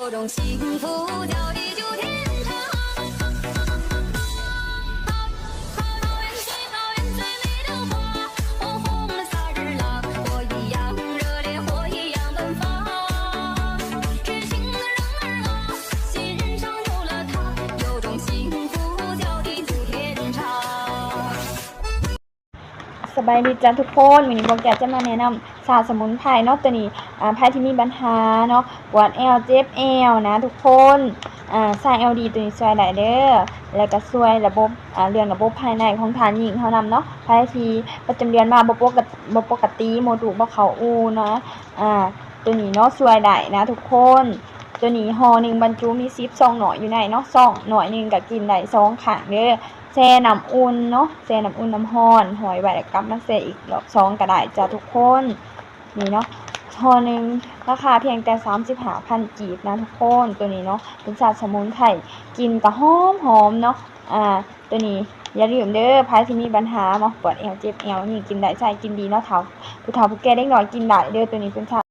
有种幸福叫地久天长。桃，桃，桃源起，桃源最美的花，火红的萨日拉，火一样热烈，火一样奔放。痴情的人儿啊，心上有了她，有种幸福叫地久天长。 ສະບາຍດີຈ້າທຸກຄົນ, ມື້ນີ້ພວກແກຈະມາແນະນຳຊາສະໝຸນໄພເນາະ. ໂຕນີ້ ອາ ໃຜທີ່ມີບັນຫາເນາະ ປວດແອວເຈັບແອວນະທຸກຄົນ, ອາ ຊາແອວດີໂຕນີ້ຊ່ວຍໄດ້ເດີ ແລ້ວກະຊ່ວຍລະບົບ ອາ ເລື່ອງລະບົບພາຍໃນຂອງທ່ານຍິງເຮົານຳເນາະ. ໃຜທີ່ປະຈຳເດືອນມາບໍ່ປົກກະ ບໍ່ປົກກະຕິ ມົດລູກບໍ່ເຂົ້າອູ່ເນາະ ອາ ໂຕນີ້ເນາະ ຊ່ວຍໄດ້ນະທຸກຄົນ. ໂຕນີ້ຫໍ່ໜຶ່ງບັນຈຸມີສິບຊອງນ້ອຍຢູ່ໃນເນາະ, ຊອງນ້ອຍໜຶ່ງກະກິນໄດ້ສອງຄັ້ງເດີ. ແຊ່ນ້ຳອຸ່ນເນາະ, ແຊ່ນ້ຳອຸ່ນນ້ຳຮ້ອນ ຫ້ອຍໄວ້ ແລ້ວກັບມາແຊ່ອີກລອບສອງກະໄດ້ຈ້າທຸກຄົນ. ນີ້ເນາະ ຫໍ່ໜຶ່ງລາຄາພຽງແຕ່ສາມສິບຫ້າພັນກີບນະທຸກຄົນ. ໂຕນີ້ເນາະ ເປັນຊາສະໝຸນໄພ ກິ່ນກະຫອມໆເນາະ. ອາ ໂຕນີ້ຢ່າລືມເດີ ໃຜທີ່ມີບັນຫາເນາະ ປວດແອວເຈັບແອວ ນີ້ກິນໄດ້ ໃຊ້ກິນດີເນາະ. ເຖົ້າ ຜູ້ເຖົ້າຜູ້ແກ່ເດັກນ້ອຍກິນໄດ້ເດີ. ໂຕນີ້ເປັນຊາ